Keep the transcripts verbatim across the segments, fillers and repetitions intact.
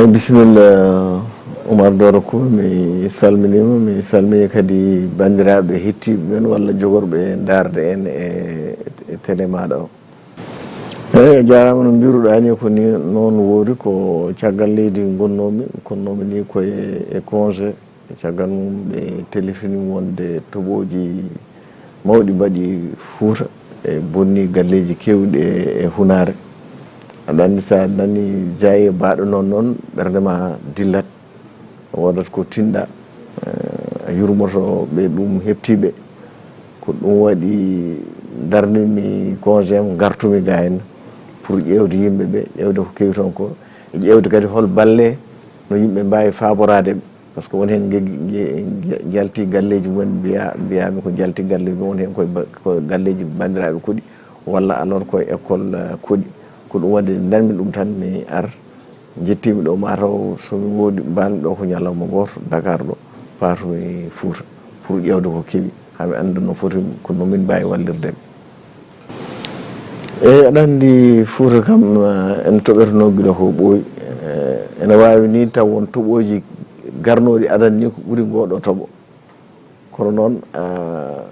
Bisimilla, Umar Doro Ko, mi salminiima, mi salmini kadi banndiraaɓe hettiiɓe men walla jogorɓe ndaarde en e, e télé maaɗa o. Eeyi, a jaaraama no mbiruɗaa ni, ko ni noon woori, ko caggal leydi ngonnoomi, konnoomi ni koye e congé. E caggal mum, ɓe telefini wonde toɓooji mawɗi mbaɗi Fuuta, e bonni galleeji keewɗi e, e hunaare. Aɗa anndi, so a nani jaayi e baaɗo noon, noon ɓernde ma dillat, woodat ko tinɗa, eh, a yurmoto ɓe ɗum heɓtiiɓe. Ko ɗum waɗi darnimi congé am, ngartumi ga heen pour ƴeewde yimɓe ɓe, ƴeewde ko kewi toon ko, e ƴeewde kadi hol balle no yimɓe mbaawi faaboraade ɓe. Par ce que won heen nge-, nge-, nge-, njalti galleeji mumen, mbiya, mbiyaami ko njalti galleeji mum, won heen koye ba-, ko galleeji banndiraaɓe koɗi, walla alors koye école, eh, koɗi. Ko ɗum waɗi ndanmi ɗum tan, mi ar, njettiimi ɗo, ma taw so mi woodi mbaalmi ɗo ko ñalawma gooto Dakar ɗo, paatumi Fuuta pour ƴeewde ko kewi, haa mi annda no foti, ko no min mbaawi wallirde ɓe. Eeyi, aɗa anndi Fuuta kam, eh, en toɓetenoo gila ko ɓooyi. Eh, ene waawi nii taw won toɓooji garnooɗi adan nii ko ɓuri ngoo ɗoo toɓo. Kono noon, ah,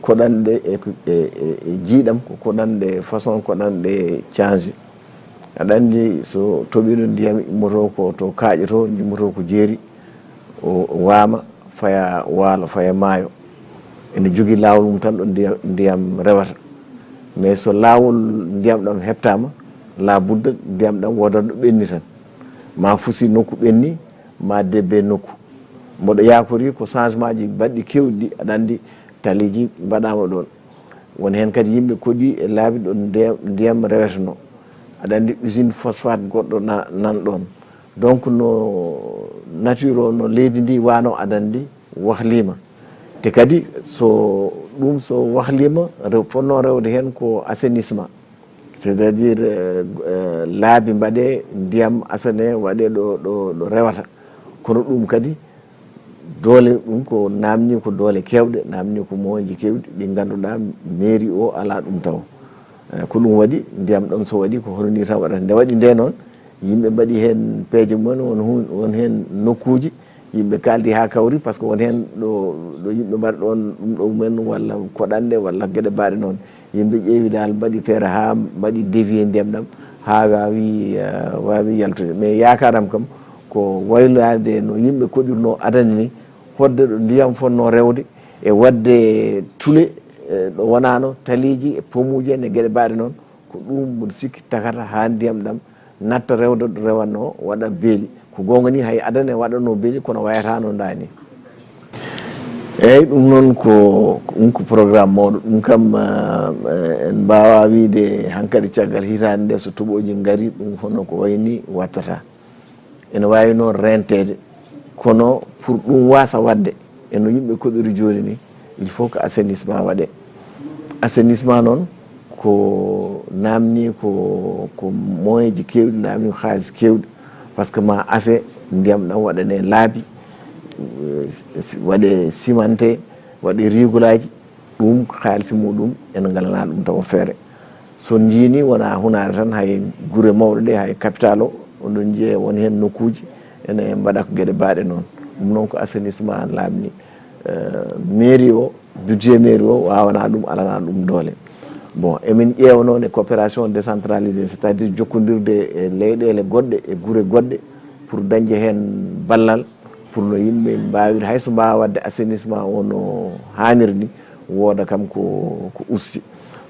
koɗanɗe e, e, e, e jiiɗam, ko koɗanɗe façon, koɗanɗe change. Aɗa anndi so toɓiino ndiyam immotoo ko to kaaƴe to, immotoo ko jeeri, o waama, faya waalo, faya maayo. Ene jogii laawol mum tan ɗo ndiyam, ndiyam rewata. Mais so laawol ndiyam ɗam heɓtaama, la budda ndiyam ɗam woodat ɗo ɓenni tan. Ma fusi nokku ɓenni, ma debbe nokku. Mboɗo yaakori ko changement ji baɗɗi keewɗi ɗi, aɗa anndi taliiji mbaɗaama ɗoon. Won heen kadi yimɓe koɗi e laabi ɗo ndiyam, ndiyam rewetenoo. Aɗa anndi usine phosphate goɗɗo na-, nan ɗoon. Donc no nature o, no leydi ndi wano, aɗa anndi wahliima. Te kadi so ɗum so wahliima, rew-, fotnoo rewde heen ko assainissement. C'est-à-dire, euh, euh, laabi mbaɗee, ndiyam asane waɗee ɗo, ɗo, ɗo rewata. Kono ɗum kadi doole, ɗum ko naamni ko doole keewɗe, naamni ko moyens ji keewɗi ɗi ngannduɗaa mairie o alaa ɗum taw. Eh, ko ɗum waɗi ndiyam ɗam so waɗi ko hono ni tan waɗata. Nde waɗi nde noon, yimɓe mbaɗi heen peeje mumen, won hun-, won heen nokkuuji yimɓe kaaldi haa kawri, par ce que won heen ɗo, ɗo yimɓe mbaɗa ɗoon ɗum ɗo mumen, walla koɗanɗe, walla geɗe mbaɗe noon. Yimɓe ƴeewi dal, mbaɗi feere haa mbaɗi dévier ndiyam ɗam, haa waawi, eh, waawi yaltude. Mais yaakaaram kam ko waylaade no yimɓe koɗirnoo adani ni, hoɗde ɗo ndiyam fotnoo rewde, e waɗde tule, eh, ɗo wonaano taliiji e pomuuji en e geɗe mbaɗe noon. Ko ɗum mboɗo sikki takata haa ndiyam ɗam natta rewde ɗo rewatnoo, waɗa beeli. Ko goonga ni, hay adane waɗatnoo beeli, kono wayataano ndaa ni. Eeyi, ɗum noon ko, ɗum ko programme mawɗo. Ɗum kam, eh, en mbaawaa wiyde hankadi caggal hitaande nde so toɓooji ngarii, ɗum hono ko wayi ni wattata. Ene waawi noon reenteede, kono pour ɗum waasa waɗde, e no yimɓe koɗori jooni ni, il faut que assainissement waɗee. Assainissement noon ko naamni ko, ko moyens ji keewɗi, naamni ko haalis keewɗi, par ce que ma ase ndiyam ɗam waɗanee laabi, eh, si-, waɗee cimenté, waɗee rigolaaji, ɗum ko haalisi muɗum, en ngalanaa ɗum tawa feere. So on njii ni, wonaa hunaare tan, hay gure mawɗe ɗe, hay capital o, oɗon njiya won heen nokkuuji ene mbaɗa ko geɗe mbaɗe noon. Ɗum noon ko assainissement laamni. Eh, mairie o, budget mairie o waawanaa ɗum, alanaa ɗum doole. Bon, emin ƴeewa noon e coopération décentralisée, c'est-à-dire jokkondirde e leyɗeele goɗɗe, e gure goɗɗe, pour dañde heen ballal, pour no yimɓe mbaawir, hay so mbaawa waɗde assainissement o no haaniri ni, wooda kam ko, ko usti.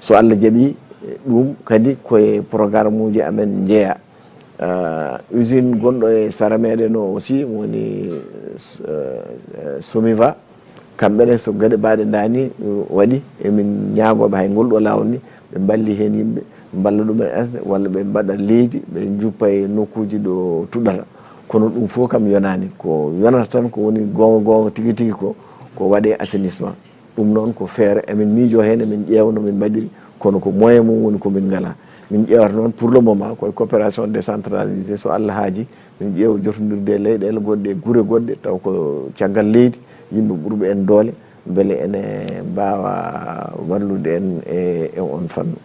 So Allah jaɓi, eh, ɗum kadi koye programme uji amen njeya. Ah, usine gonɗo e sara meɗen o aussi, woni, eh, Somiva, kamɓe ne, so geɗe mbaɗe ndani, uh, waɗi, emin ñaagooɓe hay ngol ɗo laawol ni, ɓe mballi heen yimɓe, mballa ɗumen asde, walla ɓe mbaɗa leydi, ɓe njuppa e nokkuuji ɗo tuɗata. Kono ɗum fof kam yonaani. Ko yonata tan ko woni goonga goonga tigi tigi ko, ko waɗe assainissement. Ɗum noon ko feere, emin miijoo heen, emin ƴeewa no min mbaɗiri, kono ko moyen mum woni ko min ngalaa. Min ƴeewata noon pour le moment koye coopération décentralisée, so Allah haaji, min ƴeewa jotondirde e leyɗeele goɗɗe e gure goɗɗe, taw ko caggal leydi, yimɓe ɓurɓe en doole, mbele ene mbaawa wallude en e, e on fannu.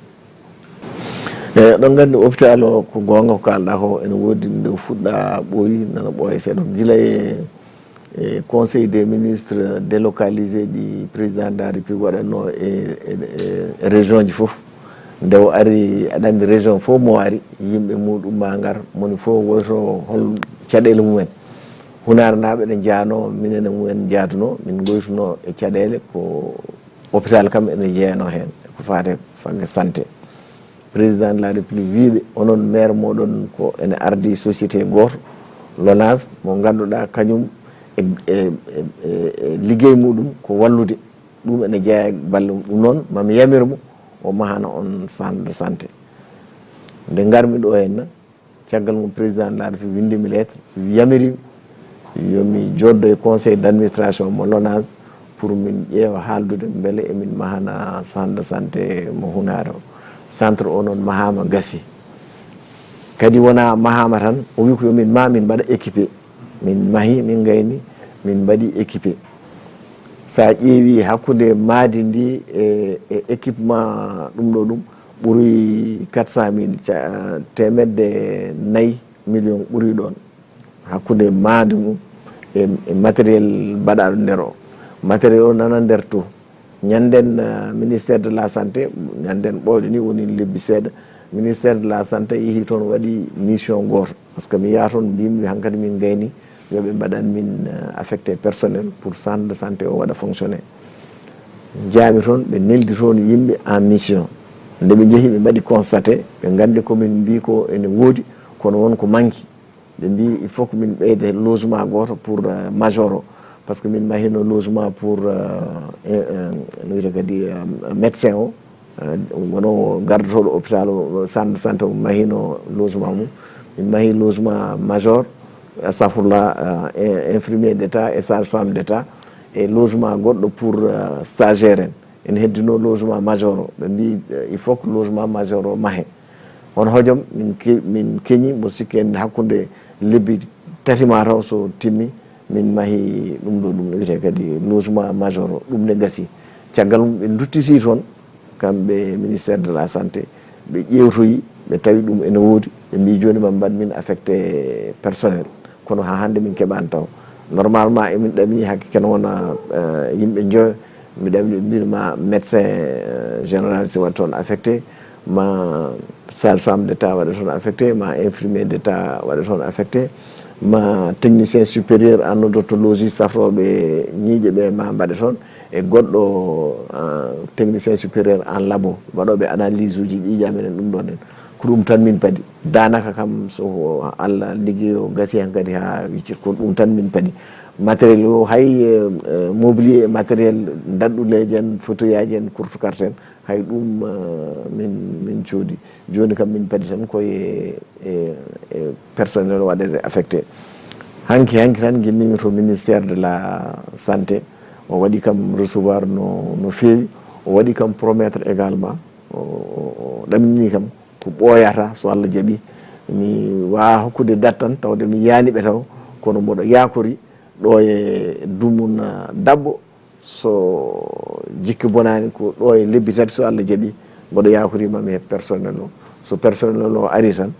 Eyi, oɗon nganndi hôpital o, ko goonga ko kaalɗaa ko, ene woodi nde fuɗɗa ɓooyi, nana ɓooya seeɗa. Ko gila e, e Conseil des ministres délocalisé ɗi président de la République waɗatno e, e, e, e région ji fof. Nde o ari, aɗa anndi région fof mo ari, yimɓe muɗum ma ngar, moni fof woyto hol caɗeele mumen. Hunaare naaɓe ene njaano, minen e mumen njaaduno, min ngoytuno e caɗeele ko hôpital kam ene jeeyano heen, ko faate fannge santé. Président de la République wiiɓe, onon maire moɗon ko ene ardi société gooto, Lonase, mo ngannduɗaa kañum e, e, e, e, e liggey muɗum ko wallude. Ɗum ene jeeya e balle mum. Ɗum noon, mami yamir mo, o mahana on centre de santé. Nde ngarmi ɗo henna, caggal mum président de la République winndi mi lettre, yamiri yomi joddo e conseil d'administration mo Lonase pour min ƴeewa haaldude mbele emin mahana centre de santé mo Hunaare o. Centre o noon mahaama, gasi. Kadi wona mahaama tan, o wi ko yomin ma, min mbaɗa équipé. Min mahi, min ngayni, min mbaɗi équipé. Sa ƴeewi hakkunde maadi ndi e, e équipement ɗum ɗo ɗum, ɓuri quatre cent mille, ca-, teemedde nayi million ɓuri ɗoon. Hakkunde maadi mum e, e matériel mbaɗaaɗo nder o. Matériel o nana nder to. Ñanden, eh, ministère de la santé, ñanden ɓooyɗo ni woni lebbi seeɗa. Ministère de la santé yehi toon waɗi mission gooto. Parce que mi yaha toon mbimi hankadi min gayni yo ɓe mbaɗan min, eh, affecté personnel pour centre de santé o waɗa fonctionné. Jaami toon, ɓe neldi toon yimɓe en mission. Nde ɓe njehi ɓe mbaɗi constaté, ɓe nganndi ko min mbi ko ene woodi, kono won ko manki. Ɓe mbi il faut que min ɓeyde logement gooto pour, euh, major o. Parce que min mahino logement pour, euh, eh, eh, no wiyete kadi, euh, médecin o. Euh, wono gardotoɗo hôpital o, centre de santé o mahino logement mum. Min mahi logement major, astafurlah, euh, infirmier d'état et sage-femme d'état. E logement goɗɗo pour, euh, stagiaire en. Ene heddino logement major o. Ɓe mbi, euh, il faut que logement major o mahe. Hono hojom min ke-, min keñi mo sikke en hakkunde lebbi tati ma taw so timmi, min mahi ɗum ɗo, ɗum no wiyetee kadi logement major o, ɗum ne gasi. Caggal mum ɓe nduttiti toon, kamɓe ministère de la santé, ɓe ƴeewtoyi, ɓe tawi ɗum ene woodi, ɓe mbi jooni ma mbaɗ min affecté personnel. Kono haa hannde min keɓaani taw. Normalement, emin ɗamini hakke ken wona, eh, yimɓe njoyo. Mi ɗamini, mbimi ma médecin, eh, généraliste waɗa toon affecté, ma sage-femme d'état waɗa toon affecté, ma infirmier d'état waɗa toon affecté, ma technicien supérieur en odontologie safrooɓe ñiiƴe ɓe ma mbaɗa toon, e goɗɗo, ah, technicien supérieur en labo waɗooɓe analyse uji ƴiiƴam en ɗum ɗon en. Ko ɗum tan min padi. Daanaka kam, so Allah liggeyi o gasi hankadi haa wiccit, ko ɗum tan min padi. Matériel o hay, eh, eh, mobilier e matériel daɗɗuleeje en, fauteuil aji en, courte carte en, hay ɗum, eh, min, min coodi. Jooni kam min padi tan ko e, e, e personnel waɗeede affecté. Hanki, hanki tan ngimmimi to ministère de la santé. O waɗi kam recevoir no, no feewi. O waɗi kam promettre également. O, o, o ɗamini kam ko ɓooyata, so Allah jaɓi. Mi waawa hokkude date tan, tawde mi yaani ɓe taw, kono mboɗo yaakori ɗo e Dumuna Dabbo, so jikki bonaani, ko ɗo e lebbi tati, so Allah jaɓi, mboɗo yaakori ma mi heɓ personnel o. So personnel o ari tan,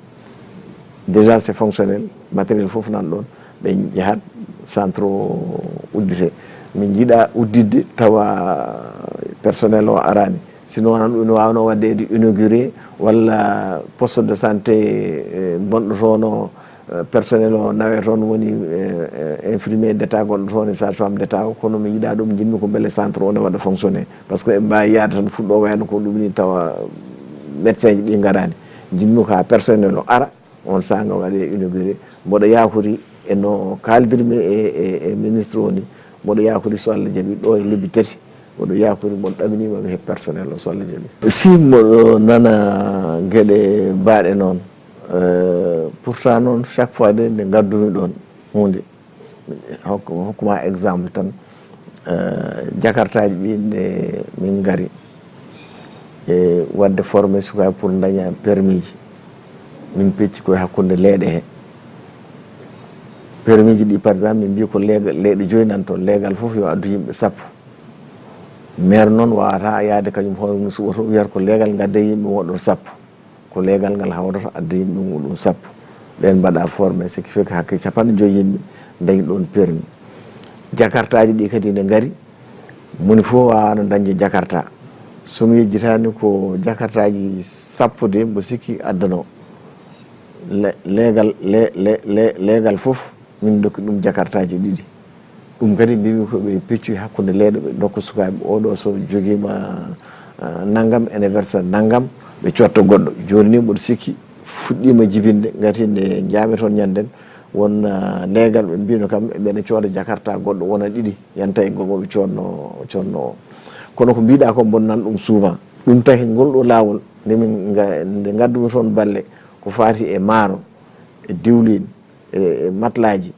déjà c'est fonctionnel, matériel fof nan ɗon, ɓe njahat, centre o uddite. Min njiɗa udditde tawa personnel o araani. Sinon tan ɗum ne waawno waɗdeede inauguré, walla poste de santé, eh, gonɗo toon o, eh, personnel o nawe toon, woni, eh, eh, infirmier d'état gonɗo toon e sage-femme d'état o, kono mi yiɗa ɗum, njiɗmi ko mbele centre o ne waɗa fonctionné. Parce que eɓe mbaawi yahde tan fuɗɗo wayno ko ɗum ni tawa médecin ji ɗi ngaraani. Njiɗmi ko haa personnel o ara, on saanga waɗe inauguré. Mboɗo yaakori e no kaaldirmi e, e, e ministre o ni, mboɗo yaakori so Allah jaɓi ɗo e lebbi tati, mboɗo yaakori, mboɗo ɗaminima mi heɓ personnel o so Allah jaɓi. Si mboɗo nana geɗe baaɗe noon, eh, pourtant noon chaque fois de nde ngaddumi ɗon huunde, hokku, hokkuma exemple tan, eh, jakartaaji ɗi nde min ngari e waɗde formé sukaaɓe pour daña permis ji. Min pecci koye hakkunde leeɗe he. Permis ji ɗi, par exemple, min mbi ko leegal, leeɗe joyi nan toon, leegal fof yo addu yimɓe sappo. Maire noon wawata yaade kañum hoore mum suɓoto, wiyata ko leegal ngadde yimɓe woɗɗon sappo. Ko leegal ngal hawrata adda yimɓe ɗum ɗum sappo. Ɓeen mbaɗa formé, ce qui fait que hakke capanɗe joyi yimɓe dañi ɗoon permis. Jakartaaji ɗi kadi ne ngari, moni fof waawano dañde jakarta. So mi yejjitaani ko jakartaaji sappo de mbo sikki addano. Le- leegal le- le- le- leegal fof min dokki ɗum jakartaaji ɗiɗi. Ɗum kadi mbimi ko ɓe peccu hakkunde leeɗo, ɓe dokka sukaaɓe, oɗo so jogiima ah, nanngam ene versa nanngam, ɓe cotta goɗɗo. Jooni ni mboɗo sikki fuɗɗiima jibinde, ngati nde njami toon ñanden won ah, leegal ɓe mbino kam ɓeɗa cooda jakarta goɗɗo wona ɗiɗi yanta e gomo ɓe codno codno o. Kono ko mbiɗa ko mbonnan ɗum souvent. Ɗum tahi ngol ɗo laawol nde min nga- nde ngaddumi toon balle ko faati e maaro, e diwlin, e e matelas ji,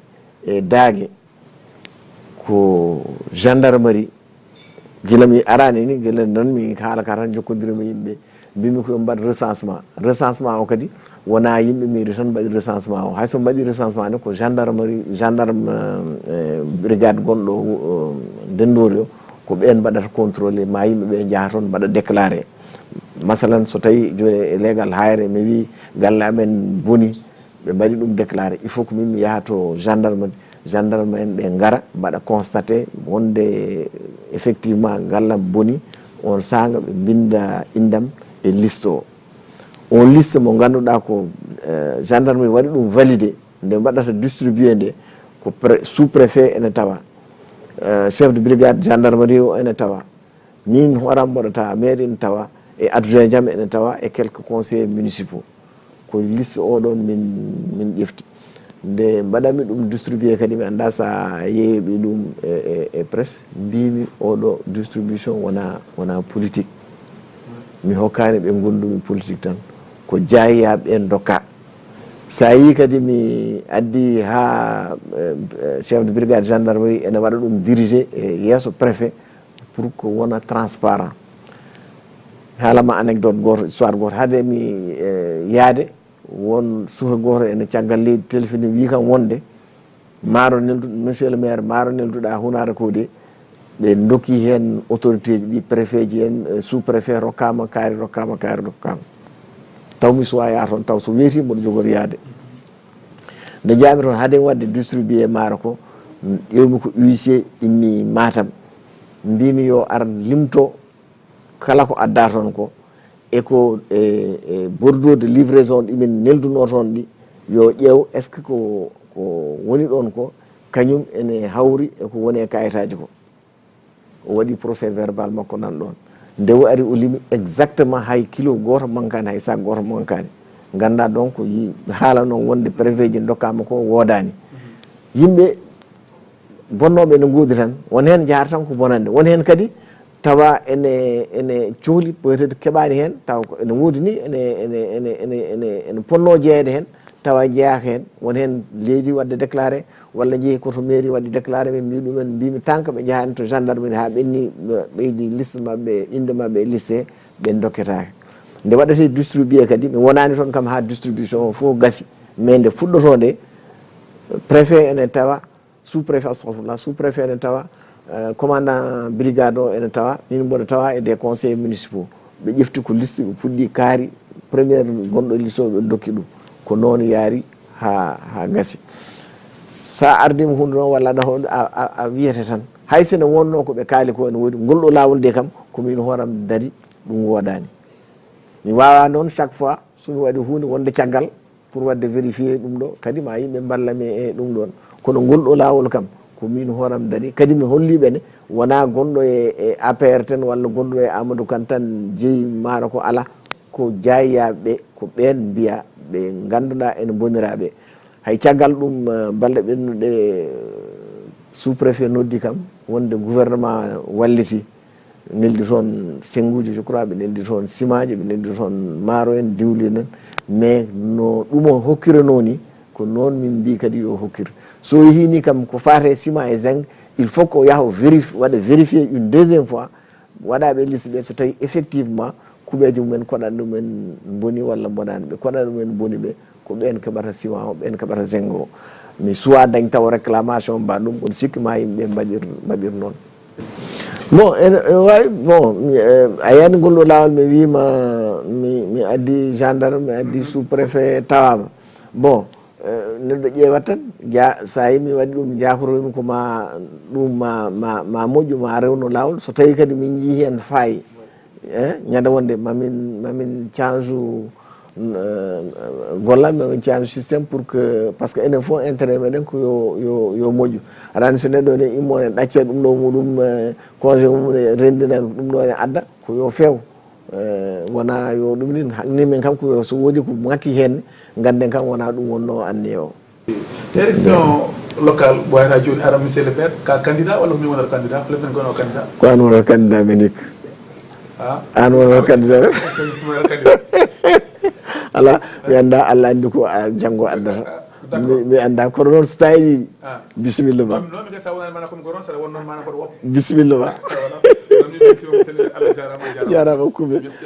e daage, ko gendarmerie. Gila mi arani ni, gila nan mi haala ka tan jokkodiri ma yimɓe, mbimi ko ɓe mbaɗ recensement. Recensement o kadi wona yimɓe mairie tan mbaɗi recensement o. Hayso mbaɗi recensement ne ko gendarmerie, gendarme eh, brigade gonɗo eh, ndenndoori o, ko ɓeen mbaɗata contrôlé ma yimɓe ɓe njaha toon mbaɗa déclaré. Masalan, so tawi joni e leegal hayre mi wi galle amen boni, ɓe mbaɗi ɗum déclaré, il faut que min mi yaha to gendarme, gendarme en ɓe ngara mbaɗa constaté wonde effectivement ngallam boni. On saanga ɓe mbinda indam e liste o. On liste mo ngannduɗaa ko eh, gendarmerie waɗi ɗum validé, nde mbaɗata distribué nde ko pré- sous préfet ene tawa, eh, chef de brigade gendarmerie o ene tawa, min hooram mboɗo tawa, maire ene tawa, e adjoint jam ene tawa e quelques conseillers municipaux. Ko liste oɗon min min ƴefti. Nde mbaɗanmi ɗum distribué kadi mi annda sa yeeɓi ɗum e, e, e presse, mbimi oɗo distribution wona wona politique. Mi hokkani ɓe gondumi politique tan, ko jaayiyaɓe en dokka. Sa yi kadi mi addi ha eh, eh, chef de brigade gendarmerie ene waɗa ɗum dirigé e yeeso préfet pour que wona transparent. Haalama anecdote goto, histoire goto haade mi eh, yaade, won suka goto ene caggal leydi telefini wi kam wonde maaro neldu monsieur le maire, maaro nelduɗa hunare ko de ɓe dokki hen autorité ji ɗi, préfet ji en eh, sous préfet rokkama kaari, rokkama kaari, rokkama. Taw mi suwa yaa toon, taw so weeti mboɗo jogori yaade. Nde jaami toon haade mi wadde distribué maaro ko, ƴewmi ko huissier immi Matam, mbimi yo ar limto kala ko adda toon ko, e ko e, e bordeaux de livraison ɗi min nelduno toon ɗi, yo ƴeew est ce que ko ko woni ɗoon ko kañum ene hawri e ko woni e kayitaji ko. O waɗi procès verbal makko nan ɗoon. Nde o ari o limi exactement hay kilo gooto mankani, hay sac gooto mankani. Ngannda donc yi- haala noon wonde préfet ji dokkama ko woodani. Yimɓe bonnooɓe ene ngoodi tan, won heen njahata tan ko bonande, won heen kadi tawa ene ene cohli peut-être keɓaani heen, tawa ko ene woodi ni ene ene ene ene ene ene ponnoo jeyeede heen, tawa jeyaaka heen. Won heen leydi waɗde déclaré walla njehi koto mairie waɗi déclaré, ɓe mbi ɗumen, mbimi tant que ɓe njahani to gendarmerie haa ɓenni ɓeydi liste maɓɓe, innde maɓɓe e liste he, ɓe dokketaake. Nde waɗate distribué kadi mi wonani toon kam haa distribution o fof gasi, mais nde fuɗɗoto nde préfet ene tawa, sous préfet, astahfirullah, sous préfet ene tawa, eh, commandant brigade o ene tawa, min mboɗo tawa e des conseillers municipaux. Ɓe ƴefti ko liste, ɓe puɗɗi kaari, première gonɗo liste o ɓe dokki ɗum. Ko noon yaari ha ha gasi. Sa ardima hunde noon walla aɗa hoɗo a, a, a wiyete tan, hay sene wonno ko ɓe kaali ko ene woodi, ngol ɗo laawol de kam ko min hooram dari, ɗum woodani. Mi wawa noon chaque fois somi waɗi hunde wonde caggal pour wadde vérifié ɗum ɗo, kadi ma yimɓe mballa mi e ɗum ɗon. Kono ngol ɗo laawol kam ko min hooram dari, kadi mi holli ɓene wona gonɗo e e apr tan walla gonɗo e amadou kan tan jeyi maaro ko ala. Ko jaayiyaɓe ɓe, ko ɓeen mbiya ɓe ngannduɗaa ene mbonira ɓe. Hay caggal ɗum eh, balɗe ɓennuɗe, sous préfet noddi kam wonde gouvernement walliti, neldi toon sennguuji, je crois ɓe neldi toon simaaji, ɓe neldi toon maaro en, diwlin en. Mais no ɗum o hokkiranoo ni, ko noon min mbii kadi yo hokkir. So o yehii ni kam ko faati e sima e zinc, il faut ko yaha o vérifi- waɗa vérifier une deuxième fois, waɗaɓe liste ɓe so tawi effectivement kuɓeje mumen koɗan ɗumen mboni walla mbonaani, ɓe koɗan ɗumen mboni ɓe, ko ɓen keɓata sima o, ɓen keɓata zinc o. Mi suwa dañ taw réclamation mba ɗum, kono sikki ma yimɓe mbaɗir mbaɗir noon. Bon, ene wawi, bon, a yani ngol ɗo lawol mi wima Mi, mi addi gendarme, mi addi sous-préfet, tawaama. Bon, eh, neɗɗo ƴeewat tan, ja, so a yi mi waɗi ɗum, jaakoroymi ko ma ɗum ma, ma, ma moƴƴu, ma rewno laawol. So tawi kadi min njii heen faayi, eh, ñande wonde mamin, mamin change, eh, gollal, mamin change système pour que, parce que enen fof intérêt meɗen ko yo, yo, yo moƴƴu. Aɗa anndi so neɗɗo ne immo ne ɗacca ɗum ɗo muɗum, eh, congé mum ne renndina ɗum ɗo ne adda, ko yo feew. Eh, wona yo ɗum nin, ha-, ni min kam ko so woodi ko makki heen, ngannden kam wona ɗum wonno anniye o. Élection locale ɓooyata jooni ara, monsieur le maire, ka candidat walla ko min wonata candidat? Ko lemmen gono candidat? Ko an wonata candidat, Minik. Ah? An wonata candidat. Ko mi wonata candidat. Ala, mi annda, Allah anndi ko a janngo addata. D'accord. Mi, mi annda, kono noon so tawi, ah, bisimilla ma. Noon, noon, mi kadi sa wonani mana ko mi goron, saɗa won noon mana ko ɗo woppa. Bisimilla ma. Voilà. Noon, mi weltima, mi salmini, Allah jaarama, a jaarama. Jaarama, Koumbé. Merci.